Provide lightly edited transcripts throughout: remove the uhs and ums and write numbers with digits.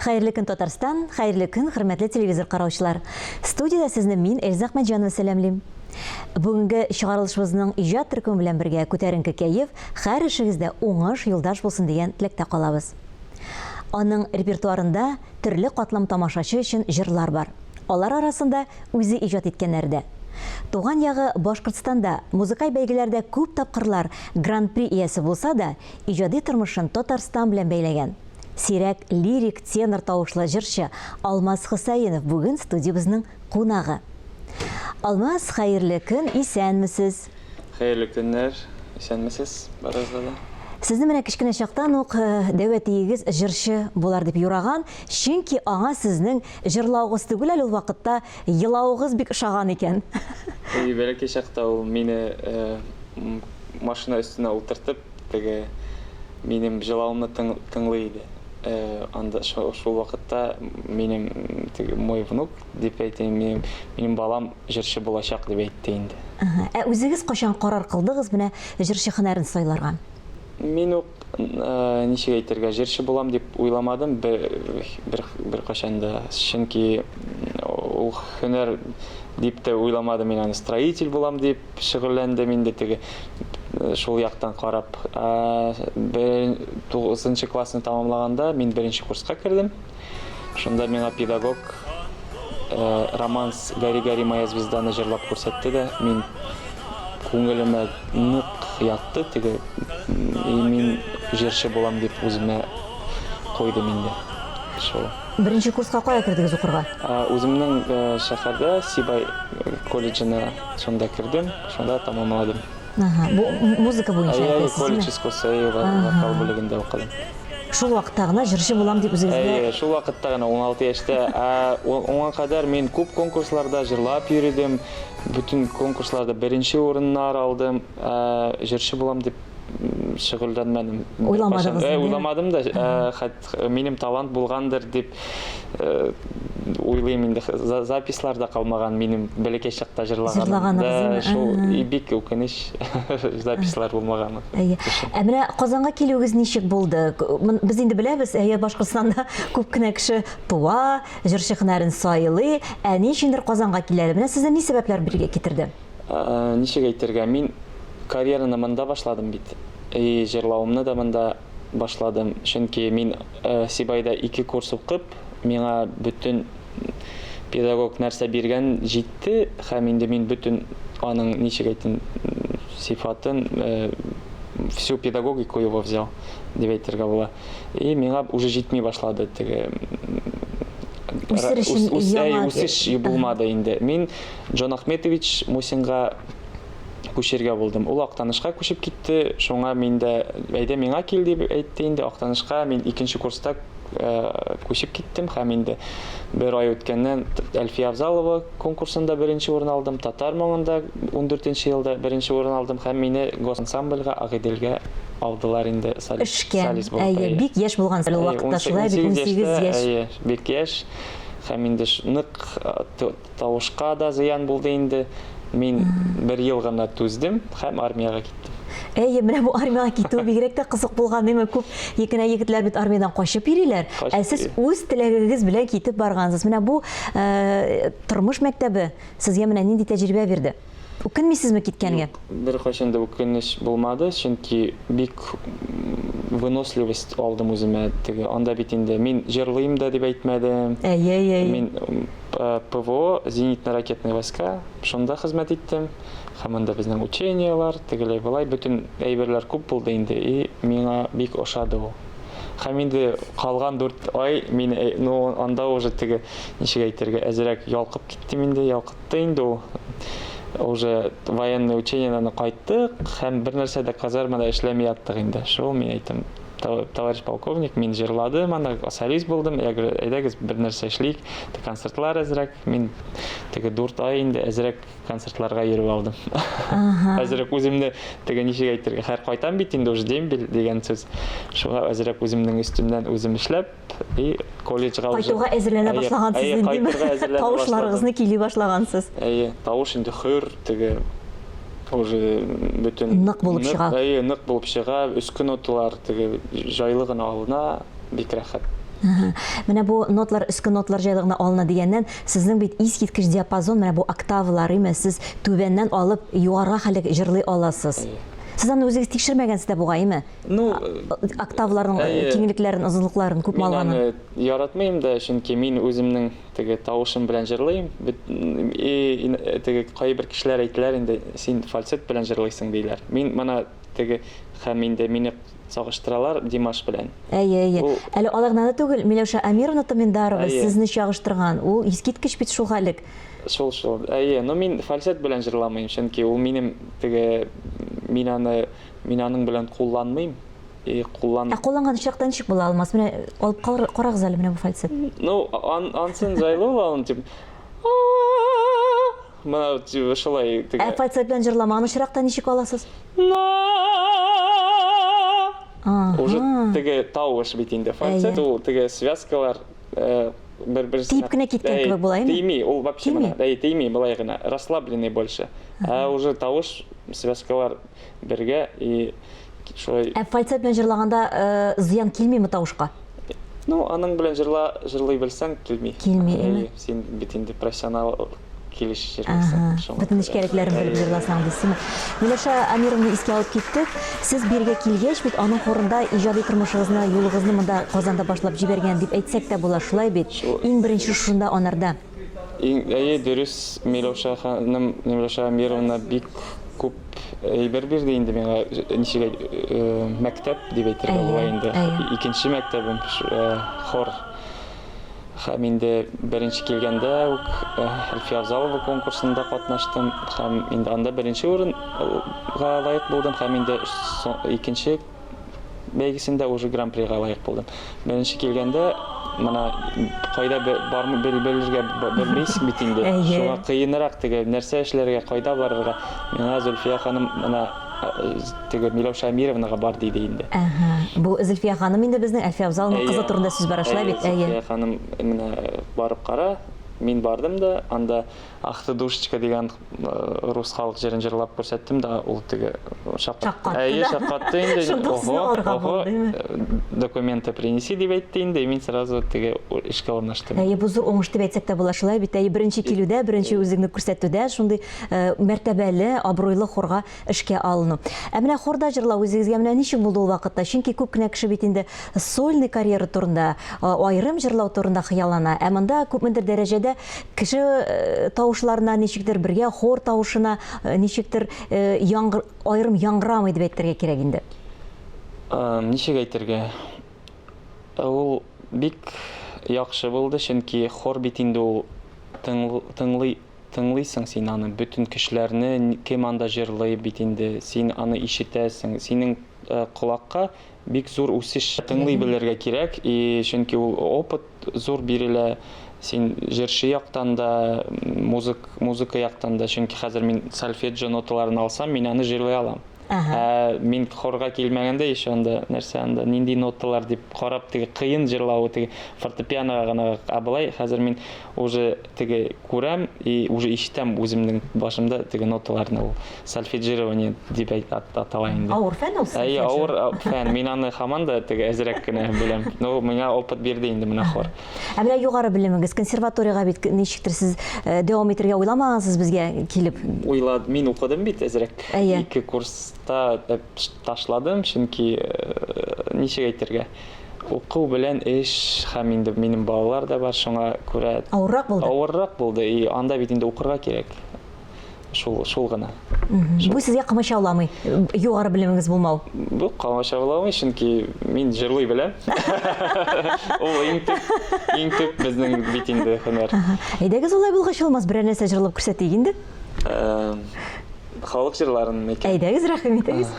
Хәерле көн, Татарстан! Хәерле көн, хөрмәтле телевизор караучылар! Студиядә сезне мин, Эльза Әхмәтҗанова сәламлим. Бүгенге чыгарылышыбызның иҗат төркеме белән бергә күтәренке кәеф, һәр эшегездә уңыш юлдаш булсын дигән теләктә калабыз. Аның репертуарында төрле катлам тамашачы өчен җырлар бар. Алар арасында үзе иҗат иткәннәре дә. Туган ягы Башкортстанда музыкаль бәйгеләрдә күп тапкырлар Гран-при иясе булса да, иҗади тормышын Татарстан белән бәйләгән. Сирәк лирик тенор тавышлы җырчы Алмаз Хөсәенов бүген студиябезнең кунагы. Алмаз, хәерле көн, исәнмесез! Хәерле көннәр, исәнмесез барыгызга да. Сезне менә кечкенә чактан ук дәү әтиегез җырчы булар дип юраган, чөнки аңа сезнең җырлавыгыз түгел әле ул вакытта, елавыгыз бик ошаган икән. Әйе, бәләкәй чакта ул мине машина өстенә утыртып, теге минем җылавымны тыңлый иде. Анда шул вакытта минем теге мой внук дип әйтәйем, минем, минем балам җырчы булачак дип әйтте инде. Ә үзегез кайчан карар кылдыгыз менә җырчы һөнәрен сайларга? Мин ук, ничек әйтергә, җырчы булам дип уйламадым бер, бер, беркайчан да. Чөнки ул һөнәр дип тә уйламадым мин аны. Строитель булам дип шөгыльләндем инде теге шул яктан карап. Бер, тугызынчы классны тәмамлаганда мин беренче курска кердем. Шунда миңа педагог романс Гори, гори, моя звезданы җырлап күрсәтте дә, мин күңелемә нык ятты теге, и мин җырчы булам дип үземә куйдым инде. Шул. Беренче курска кая кердегез укырга? Үземнең шәһәрдә Сибай колледжына шунда кердем, шунда тәмамладым. Ага, бу музыка буенча Әйе, әйе, колледж искусства, әйе, вокал бүлегендә укыдым. Шул вакытта гына җырчы булам дип үзегезгә? Әйе, шул вакытта гына, 16 яшьтә. Ә аңа кадәр мин күп конкурсларда җырлап йөридем, бөтен конкурсларда беренче урыннар алдым. Ә җырчы булам дип шөгыльләнмәдем. Уйламадыгыз? Ә, уйламадым да, хәт минем талант булгандыр дип уйлыйм инде. Запислар да калмаган минем бәләкәй чакта җырлаганым. Җырлаганыгыз, Да, шул и бик үкенеч запислар булмаганы. Әйе. Ә менә Казанга килүегез ничек булды? Без инде беләбез, әйе, Башкортстанда күп кенә кеше туа, җырчы һөнәрен сайлый, ә ни өчендер Казанга киләләр. Менә сезне ни сәбәпләр бирегә китерде? Ничек әйтергә, мин карьераны монда башладым бит. И җырлавымны да монда башладым. Чөнки мин Сибайда ике курс укып, миңа бөтен педагог нәрсә биргән җитте, һәм инде мин бөтен аның, ничек әйтим, сыйфатын, всю педагогику его взял, дип әйтергә була. И миңа уже җитми башлады теге Үсер өчен яңа үсеш булмады инде. Мин Джон Ахметович Мусинга күчергә булдым. Ул Актанышка күчеп китте, шуңа мин дә, әйдә миңа кил дип әйтте инде. Актанышка мин икенче курста э, күчеп киттем һәм инде бер ай үткәннән Әлфия Авзалова конкурсында беренче урын алдым, Татар моңында 14 елда беренче урын алдым һәм мине госансамбльгә Агыйделгә алдылар инде солист, Эшкә. солист булып. Әйе, бик яшь булгансыз ул вакытта, шулай бит, 18 яшь. Әйе, бик яшь һәм инде нык э, Тавышка да зыян булды инде. Мин бер ел гына түздем һәм армиягә киттем. Әйе, менә бу армиягә китү бигрәк тә кызык булган. Димәк, күп кенә егетләр бит армиядән качып йөриләр. Ә сез үз теләгегез белән китеп баргансыз. Менә бу э, тормыш мәктәбе сезгә менә нинди тәҗрибә бирде? Үкенмисезме киткәнгә? Юк, беркайчан да үкенеч булмады, чөнки бик выносливость алдым үземә. Теге анда бит инде мин җырлыйм да дип әйтмәдем. Әйе, әйе. Мин ПВО, зенитно-ракетные войска, шунда хезмәт иттем. Һәм анда безнең учениелар, тегеләй-болай, бөтен әйберләр күп булды инде, и миңа бик ошады ул. Һәм инде калган дүрт ай мин, ну, анда уже теге, ничек әйтергә, әзрәк ялкып киттем инде, ялкытты инде ул. Уже военный учениедән кайттык һәм бер нәрсә дә казармада эшләми яттык инде. Шул мин әйтәм, товарищ полковник, мин җырладым, анда солист булдым, я говорю, әйдәгез бер нәрсә эшлик, концертлар әзрәк. Мин теге дүрт ай инде әзрәк концертларга йөреп алдым. Әзрәк үземне теге ничек әйтергә, хәер кайтам бит инде уже дембель дигән сүз. Шуңа әзрәк үземнең өстемнән үзем эшләп и колледжга уже кайтуга әзерләнә башлагансыз инде. Тавышларыгызны көйли башлагансыз. Әйе, тавыш инде хөр, теге уже бөтен нык булып чыга. Әйе, нык булып чыга, өске ноталар теге җайлы гына алына, бик рәхәт. Менә бу нотлар, өске нотлар җайлы гына алына дигәннән, сезнең бит искиткеч диапазон, менә бу октавалар, име, сез түбәннән алып югарыга хәле җырлый аласыз. Сез аны үзегез тикшермәгәнсез дә бугай, име? Ну, октаваларның киңлекләрен, озынлыкларын күпме алганын. Мин аны яратмыйм да, чөнки мин үземнең теге тавышым белән җырлыйм. И теге кайбер кешеләр әйтәләр инде, син фальцет белән җырлыйсың диләр. Мин моны теге һәм инде мине чагыштыралар Димаш белән. Әйе, әйе. Ул... Әле алай гына да түгел, Миләүшә Әмировна Томиндарова сезне чагыштырган. Ул искиткеч бит шул хәлек. Шул шул. Әйе, но мин фальцет белән җырламыйм, чөнки ул минем теге мин аны мин аның белән кулланмыйм. И куллан Ә кулланган очракта ничек була Алмаз? Менә алып карагыз әле менә бу фальцет. Ну, ан, ансын җайлы ул, аны тип Менә шулай теге. Ә фальцет белән җырламаган очракта ничек аласыз? Уже теге тавыш бит инде. Фальцет ул теге связкалар э, бер-берсенә Тиеп кенә киткән кебек була, әйме? Тими, ул вообще менә, әй, тими былай гына, расслабленный больше. Ә уже тавыш связкалар бергә и шулай. Ә фальцет белән җырлаганда э, зыян килмиме тавышка? Ну, аның белән җырла, җырлый белсәң, килми. Килми, әйме? Син бит инде профессионал килеш җырлыйсың. Шуңа Бөтен нечкәлекләрен белеп җырласаң дисеңме? Миләүшә Әмировна искә алып киттек. Сез бирегә килгәч бит аның хорында иҗади тормышыгызны, юлыгызны монда Казанда башлап җибәргән дип әйтсәк тә була, шулай бит? Иң беренче шушында анарда. Иң, әйе, дөрес, Миләүшә ханым, Миләүшә Әмировна бик күп әйбер бирде инде миңа, ничек мәктәп дип әйтергә була инде. Икенче мәктәбем хор. Һәм инде беренче килгәндә үк Әлфия Авзалова конкурсында катнаштым һәм инде анда беренче урынга лаек булдым һәм инде икенче бәйгесендә уже гран-прига лаек булдым. Беренче килгәндә менә кайда бармы белергә белмисең бит инде. Шуңа кыенрак теге нәрсә эшләргә, кайда барырга. Миңа Зөлфия ханым менә теге Миләүшә Әмировнага бар диде инде. Әһә. Бу Зөлфия ханым инде безнең Әлфия Авзалованың кызы турында сүз бара, шулай бит? Әйе. Зөлфия ханым менә барып кара. Мин бардым да, анда Ах ты душечка дигән рус халык җырын җырлап күрсәттем дә, ул теге шаккатты. Әйе, шаккатты инде. Ого, ого, документы принеси дип әйтте инде, мин сразу теге эшкә урнаштым. Әйе, бу зур уңыш дип әйтсәк тә була, шулай бит? Әйе, беренче килүдә, беренче үзеңне күрсәтүдә шундый мәртәбәле, абруйлы хорга эшкә алыну. Ә менә хорда җырлау үзегезгә менә ничек булды ул вакытта? Чөнки күп кенә кеше бит инде сольный карьера турында, аерым җырлау турында хыяллана. Ә монда күпмедер дәрәҗәдә кеше тавышларына ничектер бергә хор тавышына ничектер яңгыр, аерым яңгырамый дип әйтергә кирәк инде. Ничек әйтергә? Ул бик яхшы булды, чөнки хор бит инде ул тыңлый Тыңлыйсың син аны, бөтен кешеләрне, кем анда җырлый бит инде, син аны ишетәсең, синең колакка бик зур үсеш. Тыңлый белергә кирәк, и чөнки ул опыт зур бирелә, син җырчы яктан да, музык, музыка яктан да, чөнки хәзер мин сольфеджио ноталарын алсам, мин аны җырлый алам. Ә мин хорга килмәгәндә еще анда нәрсә анда нинди ноталар дип карап теге кыен җырлавы теге фортепианога гына, ә болай хәзер мин уже теге күрәм и уже ишетәм үземнең башымда теге ноталарны, ул сольфеджирование дип атала инде. Авыр фән ул. Әйе, авыр фән. Мин аны һаман да теге әзрәк кенә беләм. Но миңа опыт бирде инде менә хор. Ә менә югары белемегез, консерваториягә бит ничектер сез дәвам итергә уйламагансыз безгә килеп? Уйлад, мин укыдым бит әзрәк. Әйе. Ике курста ташладым, чөнки ничек әйтергә, уку белән эш һәм инде минем балалар да бар, шуңа күрә авыррак булды. Авыррак булды. И анда бит инде укырга кирәк. Шул, шул гына. Бу сезгә комачауламый, югары белемегез булмау? Бу комачауламый, чөнки мин җырлый беләм. Ул иң төп, иң төп безнең бит инде һөнәр. Әйдәгез, улай булгач, Алмаз, берәр нәрсә җырлап күрсәтик инде. Халык җырларын микән? Әйдәгез, рәхим итегез.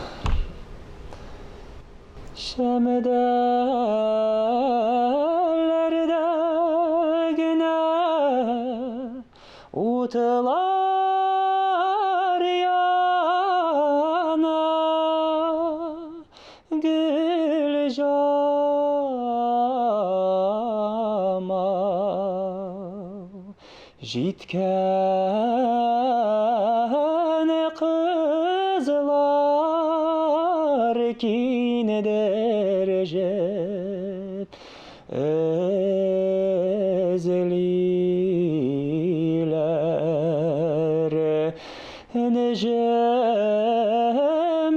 Шәмдәләрдә генә утлар яна, Гөлҗамал. Җиткән кызлар киндер җеп. Эзлиләр Энҗе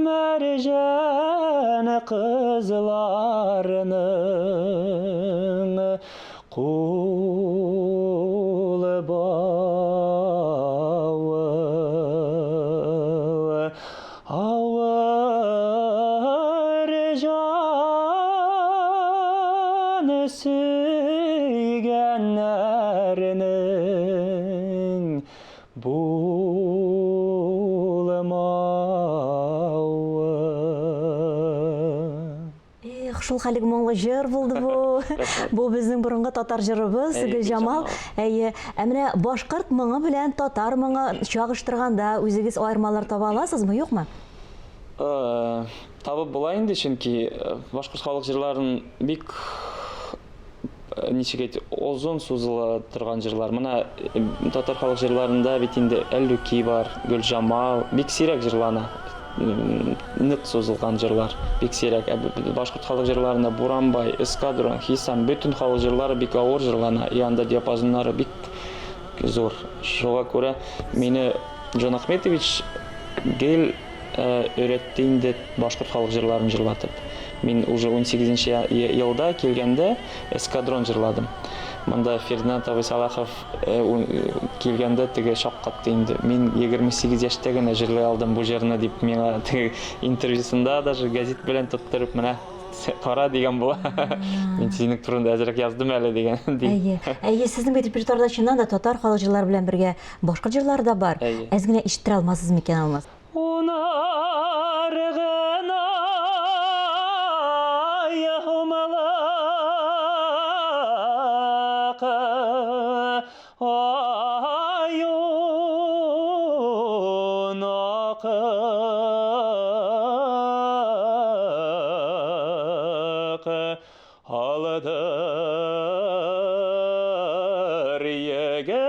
мәрҗән кызларның Кул бавы Авыр җан сөйгәннәрнең булмавы. Эх, шул хәлеге моңлы җыр булды бу. Бу безнең борынгы татар җырыбыз, Гөлҗамал. Әйе. Ә менә башкорт моңы белән татар моңы чагыштырганда үзегез аермалар таба аласызмы, юкмы? Э, табып була инде, чөнки э, башкорт халык җырларын бик э, ничек әйт, озын сузыла торган җырлар. Менә татар халык җырларында бит инде Әллүки бар, Гөлҗамал, бик сирәк җырлана. Нык сузылган җырлар бик сирәк. Ә башкорт халык җырларында Буранбай, Эскадрон, Хисам, бөтен халык җырлары бик авыр җырлана, и анда диапазоннары бик зур. Шуңа күрә мине Джон Ахметович гел өйрәтте инде башкорт халык җырларын җырлатып. Мин уже 18 елда килгәндә Эскадрон җырладым. Монда Фердинанд абый Салахов килгәндә теге шаккатты инде. Мин 28 яшьтә генә җырлый алдым бу җырны дип миңа теге интервьюсында даже газет белән тоттырып менә кара дигән була. Мин синең турында әзрәк яздым әле дигән. Ди. Әйе. Әйе, сезнең бит репертуарда чыннан да татар халык җырлары белән бергә башкорт җырлары да бар. Әз генә ишеттерә алмассыз микән, Алмаз? Унар гына йомлак аюнак Алдыр егет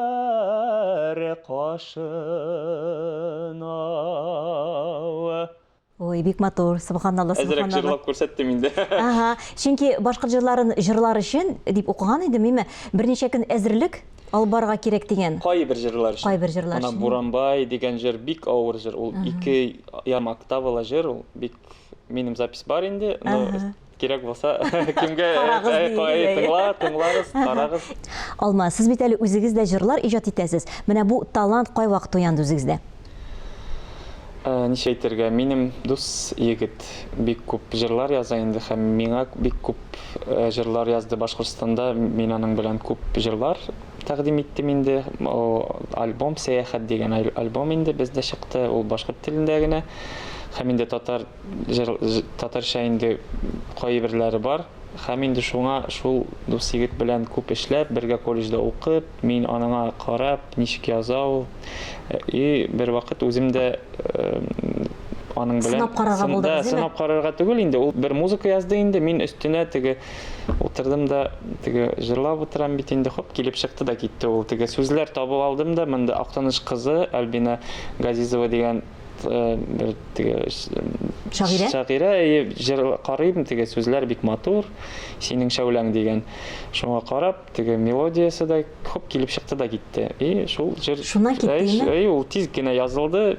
өяр кашына. Ой, бик матур, субханалла, Әзрәк субханалла. җырлап күрсәттем инде. Ага, чөнки башкорт җырларын җырлар өчен дип укыган идем, миме, берничә көн әзерлек алып барырга кирәк дигән. Кайбер җырлар өчен. Кайбер җырлар Ана өчен. Буранбай дигән җыр бик авыр җыр. Ул ике ярым октавалы җыр, ул бик минем запись бар инде, но Ага. кирәк булса кемгә Карагыз э, диегез, э, әйе. тыңла, тыңлагыз, карагыз. Алма, сез бит әле үзегез дә җырлар иҗат итәсез. Менә бу талант кайвакыт уянды үзегездә? Э, ничә әйтергә, минем дус егет бик күп җырлар яза инде һәм миңа бик күп э, җырлар язды Башкортстанда. Мин аның белән күп җырлар тәкъдим иттем инде. Альбом Сәяхәт дигән альбом инде бездә чыкты. Ул башкорт телендә генә. Һәм инде татар җыр, татарча инде кайберләре бар. Һәм инде шуңа шул дус егет белән күп эшләп, бергә колледжда укып, мин аныңа карап, ничек яза ул. И бервакыт үзем дә аның белән сынап карарга булдыгыз, да, сынап карарга түгел инде, ул бер музыка язды инде, мин өстенә теге утырдым да, теге җырлап утырам бит инде, хоп, килеп чыкты да китте ул. Теге сүзләр табып алдым да, монда Актаныш кызы Альбина Газизова дигән бер теге шагыйрә шагыйрә җыр карыйм теге сүзләр бик матур синең шәүләң дигән шуңа карап теге мелодиясе дә хоп килеп чыкты да китте и шул җыр шуннан китте и ул тиз генә язылды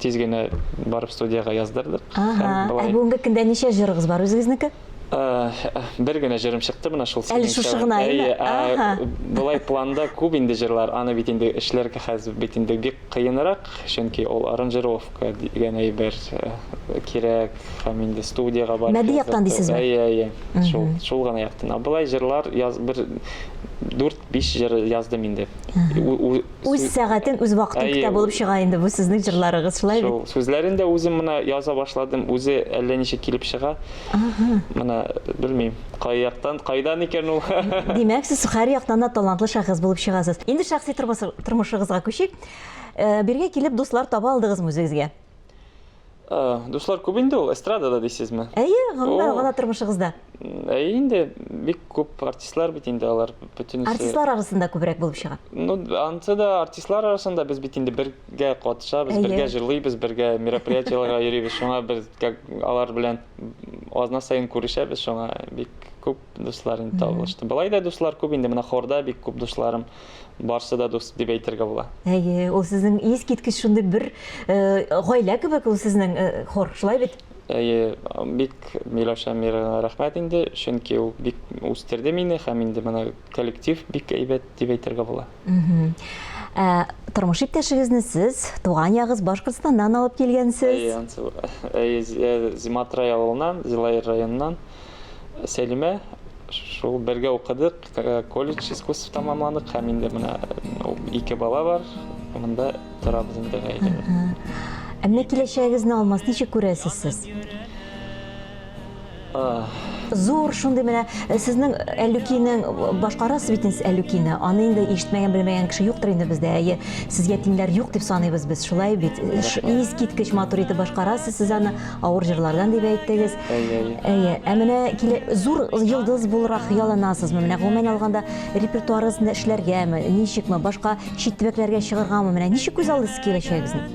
тиз генә барып студиягә яздырдык ага ә бүгенге көндә ничә җырыгыз бар үзегезнеке Бер генә җырым чыкты менә шул. Әле шушы гына, әйе. Болай планда күп инде җырлар. Аны бит инде эшләргә хәзер бит инде бик кыенрак, чөнки ул аранжировка дигән әйбер кирәк һәм инде студиягә барып. Матди яктан дисезме? Әйе, әйе. Шул, шул гына яктан. Ә болай җырлар яз бер 4-5 җыр яздым инде. Үз сәгатен, үз вакытын көтә булып чыга инде бу сезнең җырларыгыз, шулай бит? Шул сүзләрен дә үзем менә яза башладым, үзе әллә ничек килеп чыга. Менә белмим, кай яктан, кайдан икән ул. Димәк, сез һәр яктан да талантлы шәхес булып чыгасыз. Инде шәхси тормышыгызга күчик. Э, биргә килеп дуслар таба алдыгызмы үзегезгә? Дуслар күп инде ул, эстрадада дисезме? Әйе, гомумән алганда тормышыгызда. Әйе инде, бик күп артистлар бит инде алар бөтенесе. Артистлар арасында күбрәк булып чыга. Ну, ансы да артистлар арасында без бит инде бергә катышабыз, бергә җырлыйбыз, бергә мероприятиеләргә йөрибез. Шуңа без как алар белән азна саен күрешәбез, шуңа бик күп дуслар инде табылышты. Болай да дуслар күп инде, менә хорда бик күп дусларым. Барсы да дус дип әйтергә була. Әйе, ул сезнең искиткеч шундый бер э, гаилә кебек ул сезнең э, хор, шулай бит? Әйе, бик Миләүшә Мировна рәхмәт инде, чөнки ул бик үстерде мине һәм инде менә коллектив бик әйбәт дип әйтергә була. Ә, тормыш иптәшегезне сез туган ягыз Башкортстаннан алып килгәнсез. Әйе, ансы, әйе, э, Зиматрай авылыннан, Зилаир районыннан Сәлимә, шул бергә укыдык, колледж искусств тәмамладык һәм инде менә ике бала бар, монда торабыз инде гаилә белән. Ә менә киләчәгегезне, Алмаз, ничек күрәсез сез? Зур шундый менә э, сезнең Әллүкинең башкарасыз бит инде Әллүкине. Аны инде ишетмәгән, белмәгән кеше юктыр инде бездә. Әйе, сезгә тиңләр юк дип саныйбыз без, шулай бит. Искиткеч матур итеп башкарасыз сез аны. Авыр җырлардан дип әйттегез. Әйе, әйе. Әйе, ә менә килә зур йолдыз булырга хыялланасызмы? Менә гомумән алганда репертуарыгызны эшләргәме, ничекме, башка чит төбәкләргә чыгаргамы? Менә ничек күз алдыйсыз киләчәгегезне?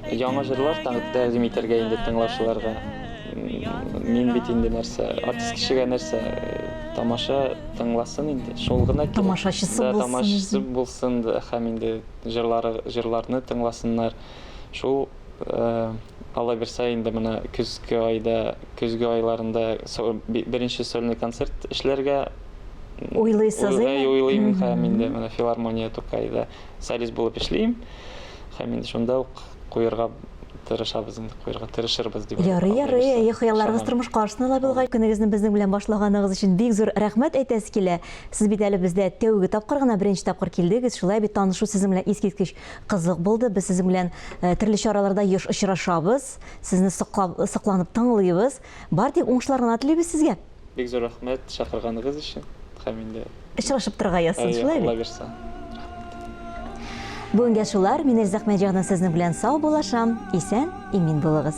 Яңа җырлар тәкъдим итәргә инде тыңлаучыларга. Мин бит инде нәрсә, артист кешегә нәрсә, тамаша тыңласын инде, шул гына кирәк. Тамашачысы булсын. Тамашачысы булсын һәм инде җырлары, җырларны тыңласыннар. Шул Алла бирсә инде менә көзге айда, көзге айларында беренче сольный концерт эшләргә уйлыйсыз, әйе? Уйлыйм һәм инде менә филармония Тукайда солист булып эшлим. Һәм инде шунда ук куярга тырышабыз инде, куярга тырышырбыз дип. Ярый, ярый, әйе, хыялларыгыз тормышка ашсын алай булгач. Көнегезне безнең белән башлаганыгыз өчен бик зур рәхмәт әйтәсе килә. Сез бит әле бездә тәүге тапкыр гына, беренче тапкыр килдегез, шулай бит, танышу сезнең белән искиткеч Кызык булды. Без сезнең белән э, төрле чараларда еш очрашабыз. Сезне сокланып тыңлыйбыз. Бар тик уңышлар гына телибез сезгә. Бик зур рәхмәт чакырганыгыз өчен. Һәм инде очрашып торырга язсын, шулай бит? Алла бирса. Бүгенгә шулар. Мин Эльза Әхмәтҗанова сезнең белән сау булашам. Исән, имин булыгыз.